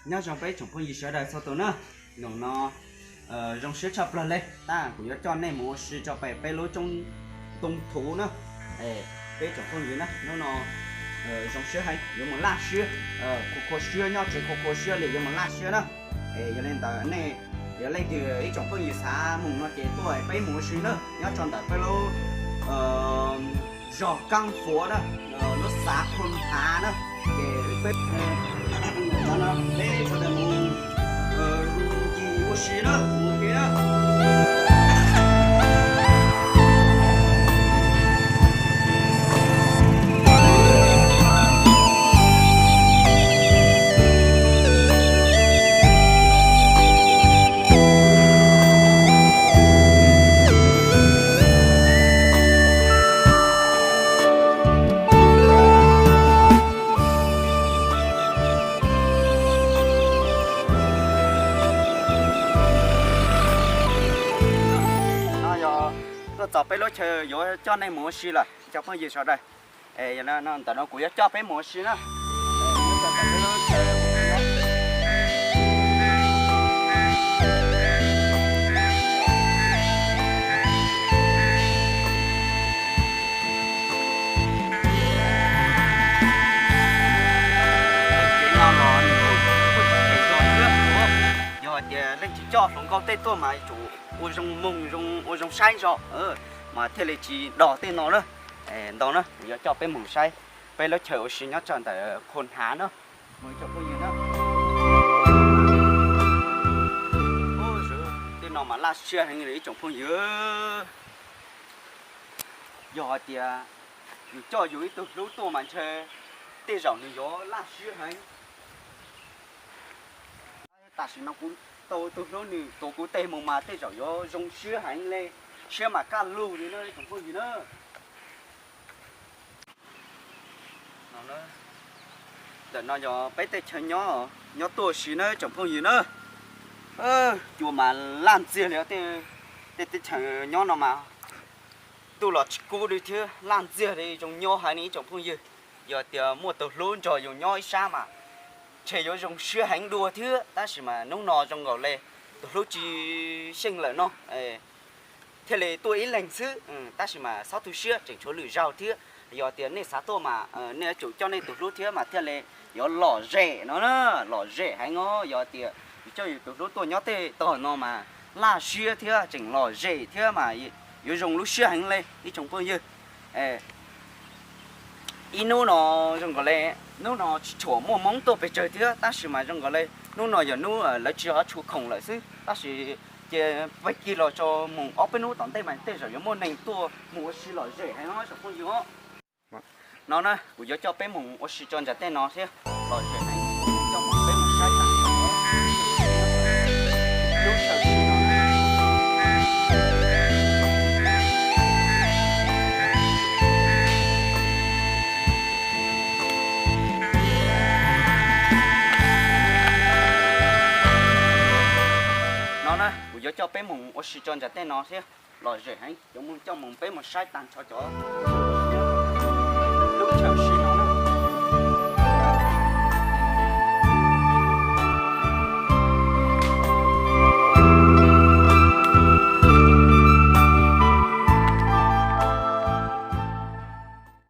Nyob zoo peb tsoom phooj ywg sawv daws txhua tus na. Hnub no zoo siab tshaj plaws li, tab kuv yuav coj nej mus ua si rau pem peb lub roob Ntoo Thuv na. Peb tsoom phooj ywg na, hnub no zoo siab heev, yuav mus laj siab, khua khua siab, nyob tsev khua khua siab li, yuav mus laj siab na. Yog li ntawd nej, yog leej twg ib tsoom phooj ywg xav mus no ces tuaj peb mus ua si na, nyob rau ntawm peb lub zos Kaab Fuav na, lub xav Khoo Hav na. Ces peb, peb sawv daws mus ncig ua si na, mus ua si na. No yog tuaj txog peb lub chaw yuav coj nej mus ua si lawm cov phooj ywg sawv daws. Ntawm no kuv yuav coj peb mus ua si na. Yog hais tias leej twg coj hluas nkauj tej tuaj mas yuav tsum ua zoo moog, ua zoo saib zog mas thiaj li tsis dog tej no na. Ntawm no kuv yuav coj peb mus saib peb lub chaw ua si nyob rau ntawm Khoo Hav na. Tej no mas laj siab heev li ib tsoom phooj ywg. Yog hais tias yus coj yus ib tug hlub tuaj mas ntshe tej zaum nws yuav laj siab heev. Tam sim no kuv tau tus hlub nws tuav kuv tes mus mas tej zaum yuav zoo siab heev li, siab mas kaj lug li na ib tsoom phooj ywg na. Ntawm no yog peb tej chaw nyob, nyob tuaj si na tsoom phooj ywg na. Cua mas laj ntxiag li, tej teb chaws nyob no mas ntuj los tsis kub li thiab laj ntxiag li, zoo nyob heev li ib tsoom phooj ywg. Yog tias muaj tus hlub nrog yus nyob ib sab mas ntshe yuav zoo siab heev dua thiab, tab sis mas hnub no zoo nkaus li tus hlub tsis xyeej lawm no thiaj li tuaj ib leeg xwb, tab sis mas txhob tu siab, tseem tshuav lwm zaug thiab. Yog tias nej xav tuaj mas nej yuav tsum coj nej tus hlub thiab mas thiaj li yuav lom zem no na, lom zem heev os. Yog tias yus coj yus tus hlub tuaj nyob tej tog no mas laj siab thiab tseem lom zem thiab mas yuav zoo lub siab heev li ib tsoom phooj ywg. Ib hnub no zoo nkaus li, hnub no tsis tshua muaj Hmoob tuaj pes tsawg thiab, tab sis mas zoo nkaus li hnub no yog hnub lawv tsis ho tshua khoom lawm xwb, tab sis ces peb kig los tso mus ob peb hnub tom ntej mas tej zaum yuav muaj neeg tuaj mus ua si lom zem heev os tsoom phooj ywg. No na kuv yuav coj peb mus ua si tso ntawm tej no thiab, lom zem heev, coj mus peb mus saib tas lub chaw si no. No na kuv yuav coj peb mus ua si tso ntawm tej no thiab, lom zem heev, yuav mus coj mus peb mus saib tag nrho cov